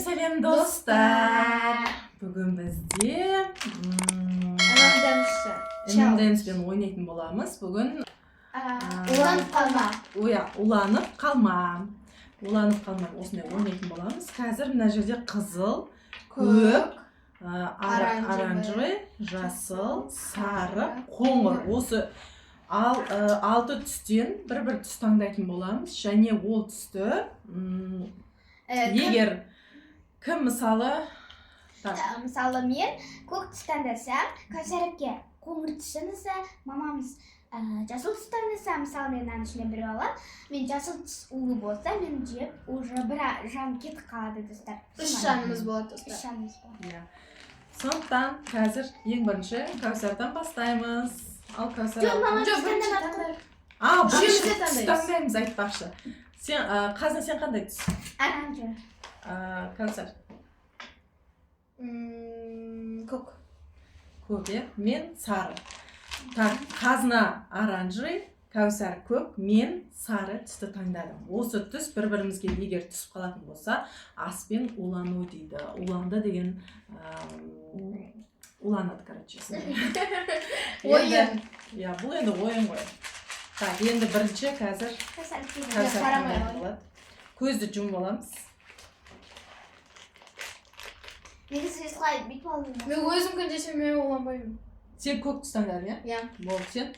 Сәлем, достар! Бүгін бізде M&M's-пен ойнайтын боламыз. Бүгін Уланып қалма. Оя, уланып қалма. Уланып қалма, осындай ойнайтын боламыз. Қазір мына жерде қызыл, көк, оранжевый, оранжевый, жасыл, сары, қоңыр. Осы ал алты түстен бір-бір түс таңдайтын боламыз және ол түсті егер кім, мысалы, так, Мысалы, мен көк түс таңдасам, Кәусар қоңыр түс таңдаса, мамамыз жасыл түс таңдаса, мысалы, мен мынаның ішінен біреу аламын. Мен жасыл түс улы болса, мен жеп, уже бір жан кетіп қалады, достар. Үш жанымыз болады, Үш достар. жанымыз болады. Иә. Сондықтан қазір ең бірінші Кәусардан бастаймыз. Ал, Кәусар. Жоқ, мама, Жоқ, түс бірінші таңдамадық. таңдайық. А, Үшеуміз бірінші де түс таңдаймыз. таңдаймыз, айтпақшы. Сен, Қазына, сен қандай түс? Оранжевый. Кәусар. Көк. Көк, иә? Мен сары. Так, Қазына оранжевый, Кәусар көк, мен сары түсті таңдадым. Осы түс бір бірімізге егер түсіп қалатын болса, аспен улану дейді. Уланды деген уланады, короче. Ойын. Иә, бұл енді ойын ғой. Так, енді бірінші қазір Кәусар келді. Кәусар қарамай таңдайтын ғой. болады. Көзді жұмып аламыз. Негізі осылай бүйтіп алдым. Мен өзім күн жесем, мен уланбаймын. Сен көк түс таңдадың, иә? Иә. Болды, сен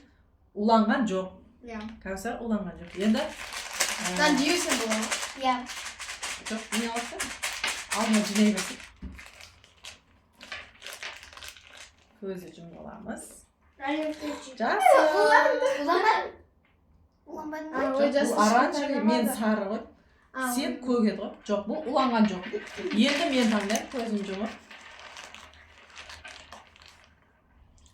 уланған жоқ. Иә. Кәусар уланған жоқ. Енді Мынаны жеусем болады ма? Иә. Жоқ, не алды? Алдына жинай берсін. Көзді жұмып аламыз. Жасыл. Уланбадым. Уланбадым А, ба? ой, Жоқ, жасыл бұл оранжевый, мен таңдамады. сары ғой. А, Сен көк еді ғой. Жоқ, бұл уланған жоқ. Енді мен таңдаймын, көзім жұмып.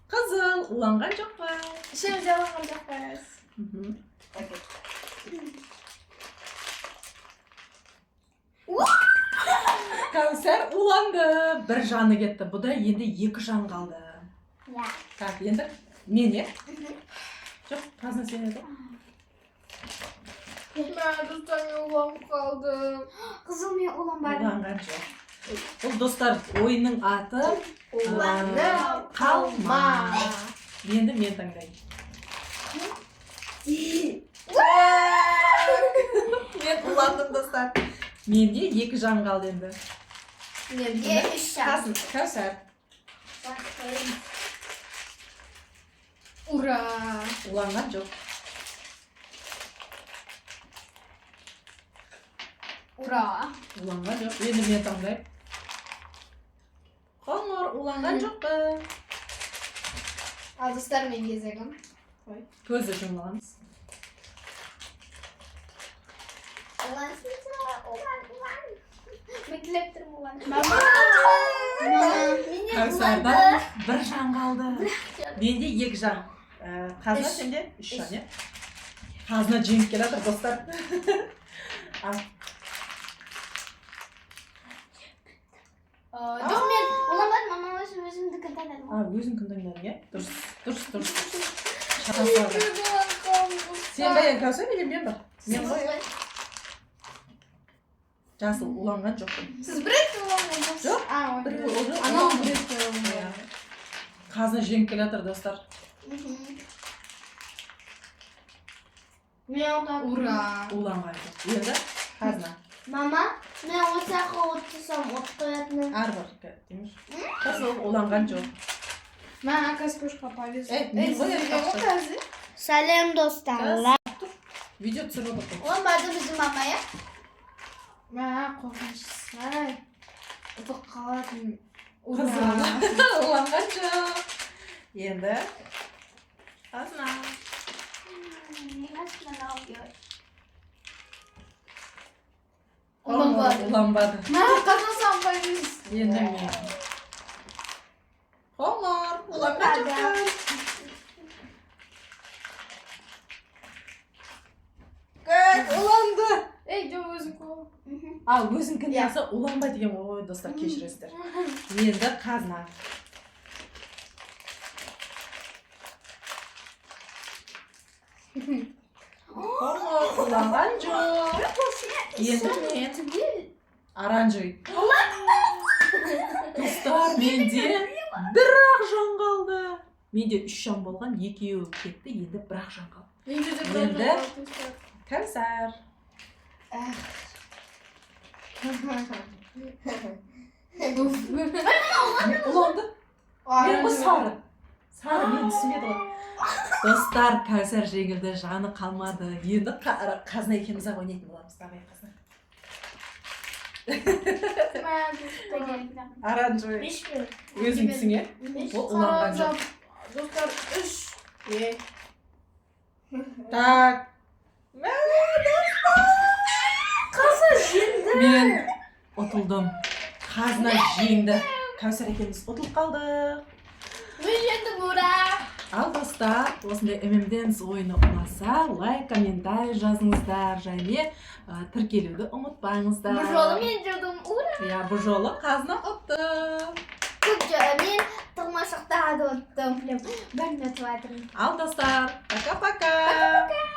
Қызыл, уланған жоқ па? Үшеуміз де уланған жоқпыз. Мхм. Кәусар уланды. Бір жаны кетті. Бұда енді екі жан қалды. Иә. Так, енді мен, иә? Жоқ, Қазына, сен еді ғой. Мә, достар, мен уланып қалдым. Қызыл, мен уланбадым. Уланған жоқ. Бұл, достар, ойынның аты Уланып қалма. Енді мен таңдаймын. Мен уландым, достар. Менде екі жан қалды енді. Мен Е, үш жан. Қасын, Кәусар. Ура! Уланған жоқ. Ура! Уланған жоқ. Енді мен таңдаймын. Қоңыр, уланған жоқ па? Ал, достар, мен кезегім. Көзді жұмып аламыз. Улансın, улан, улан. Мен тілеп тұрмын улан. Мама! Менен Кәусарда уланды. бір жан қалды. Менде екі жан. Қазына, Үш. сенде үш жан, иә? Қазына жеңіп келе жатыр, достар. Ал, Жоқ, мен уланбадым, мама, өзім өзімдікін таңдадым. А, өзің кім таңдадың, иә? Дұрыс, дұрыс, дұрыс. Шатасады. Сен ба енді, Кәусар, или мен ба? Мен ғой. Жасыл, уланған жоқпын. Сіз бір рет уланған жоқсыз? Жоқ. А, ой, Бір бір. уже Анау уланған. бір рет уланған. Иә. Қазына жеңіп келе жатыр, достар. Мен уландым. Ура! Уланған жоқ. Енді Қазына. Мама, мен осы жаққа отырсам, от қоятыным. Әрбір дейміз. Қызыл, уланған жоқ. Мә, Каспушка повезло. Ей, мен ғой сізге ғой айтпақшы. қазір. Сәлем, достар. Видео түсіріп отырмын. Уланбады біздің мама, иә? Мә, қорқыныштысы ай. Ұтып қалатын. Ура! Қызыл. Уланған жоқ. Енді Қазына. Уланбады. Уланбады. Мә, қазына саған повезло. Енді мен. Қоңыр, уланған жоқпын. Көк, уланды. Ей, жоқ, өзім қол. А, өзіңкін Иә. болса уланбайды екен ғой, достар, кешіресіздер. Енді Қазына. Қоңыр, уланған жоқ. Енді мен. Оранжевый. Достар, менде бір ақ жан қалды. Менде үш жан болған, екеуі кетті, енді бір ақ жан қалды. Менде де бір Енді? жан қалды, достар. Кәусар. Уф. Уланды. Мен ғой сары. Сары мен түсінбеді ғой. Достар, Кәусар жеңілді, жаны қалмады. Енді Қазына екеуміз ақ ойнайтын боламыз. Давай, Қазына. Мә, достар. Оранжевый. Беш пе? Өзің түсің, иә? Беш. Ол уланған жоқ. Достар, үш. Е. Так. Мә, достар! Қазына жеңді. Мен ұтылдым. Қазына жеңді. Кәусар екеуміз ұтылып қалдық. Мен жеңдім, ура! Ал, достар, осындай M&M's ойыны ұнаса, лайк, комментарий жазыңыздар және тіркелуді ұмытпаңыздар. Бұл жолы мен жеңдім, ура! Иә, бұл жолы Қазына ұтты. Көп мен тырмашықтарды ұттым. Прям бәрін ұтып жатырмын. Ал, достар, пока пока. Пока.